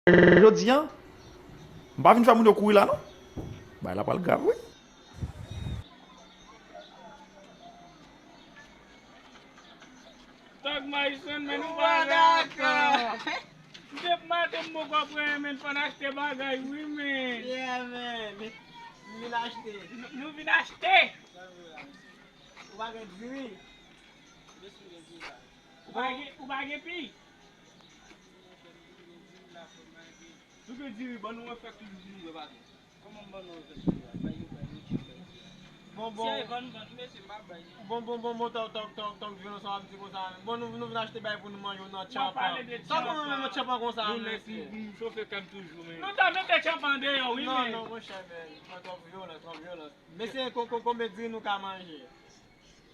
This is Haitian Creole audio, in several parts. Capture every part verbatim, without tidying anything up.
Jodi a, m pa vin fè moun yo kouri la, non. Bagay la pral grav, wi. Tòg Mayson, men nou pa dakò. M te maten m poko pran, men fò n achte bagay, wi, men. Yeah, man. M vin achte. Nou, nou vin achte. Ou pa gen diri? Ou pa gen, ou pa gen pi? Nou gen diri, ban nou efèk toujou pou nou wè, patwon. Kòman m ban nou efèk toujou la? Bay yo, bay yo, bay yo. Bon, bon. Se vann, vann, mesye, m pa bay non. Bon, bon, bon, bon, tòg, tòg, tòg, tòg, vyolan sa w ap di konsa. Bon, nou, nou vin achte bay pou nou manje nan tchanpan. Sa pou nou nan tchanpan konsa, mesye? Nou nèg, m, m chofe kè m toujou, men. Nou ta mete tchanpan deyò, wi, men. Non, non, monchè, men. Mwen twò vyolan, twò vyolan. Mesye, ko-, ko-, konbyen diri nou ka manje?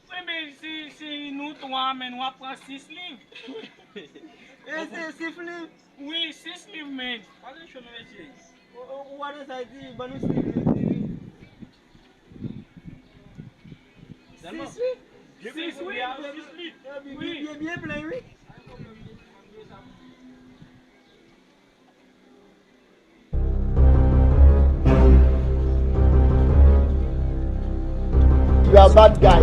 Wi, men si, si nou twa, men w ap pran sis liv. E se sis liv? Wi, sis liv, men. Pa gen cho non, mesye. Ou, ou, ou wè sa di, ban nou sis liv, sis liv. Sis, wi. Sis, wi. Sis liv. Wi. Byen, byen plen, wi. You are bad guy.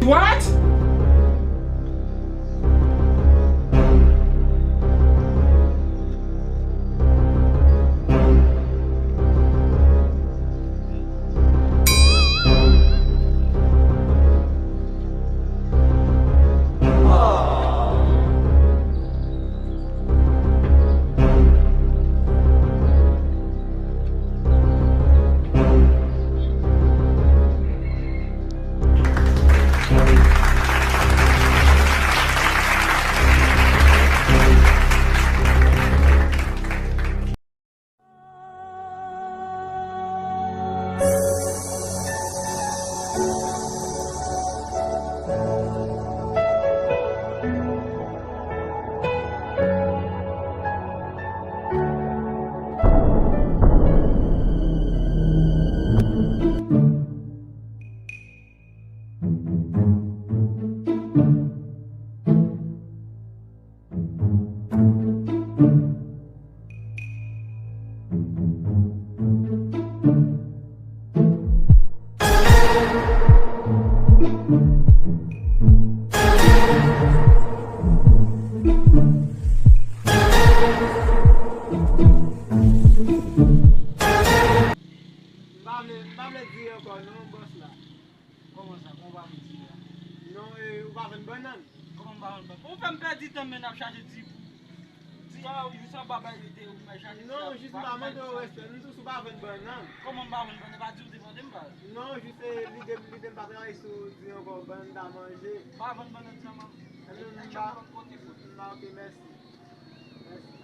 What? M pa vle, m pa vle di ankò non, bòs la. Kòman sa? Kòman w pa vle di la? Non, e, ou pa vann bannann? Kòman m pa vann bannann? Bon, ou fè m pèdi tan m, men n ap chache di pou. Di a, ou jis anba bay li te ou mè chache. Non, jis m pa mande w respè. M di w si w pa vann bannann. Kòman m pa vann bannann? E pa di w te mande m pa. Non, jis se lide m, lide m pa travay sou di ankò bannann ta manje. Pa vann bannann sa, man. E, e, e, m pa, m pa, ok, mèsi. Mèsi.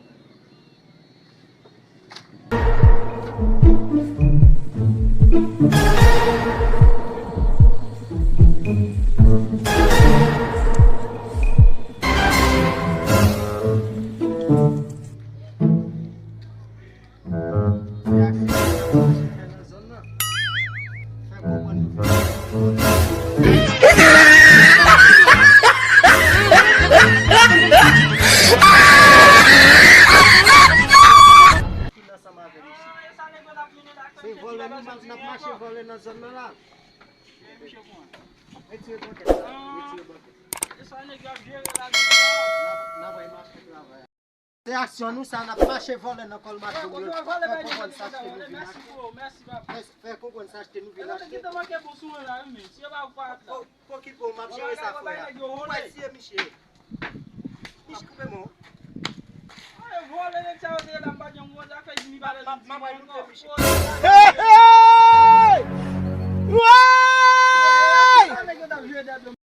Ki ansanm avè misye. Se vòlè nou, n ap, n ap mache vòlè nan zòn nan la. Retire bankèt la, retire bankèt. E sa nèg yo ap jere la, nèg yo. N ap, n ap al mache travay. Se aksyon nou sa, n ap mache vòlè nan kòl madanm yo. Fè konprann sa achte nou vin achte. Fè, fè konprann sa achte nou vin achte. Yo te kite manke bon sou mwen la, wi, men. Si yo pa, pa, pa. Pokipe w, m ap jere sa, frè a. Ou pral tiye misye. Misye koupe men w. Ay, vòlè nèg sa yo te la, m pa janm wè zafè Jimmy pa lè Jimmy ankò. Hey, hey! Woy! Sa nèg yo t ap jwe dèt yo.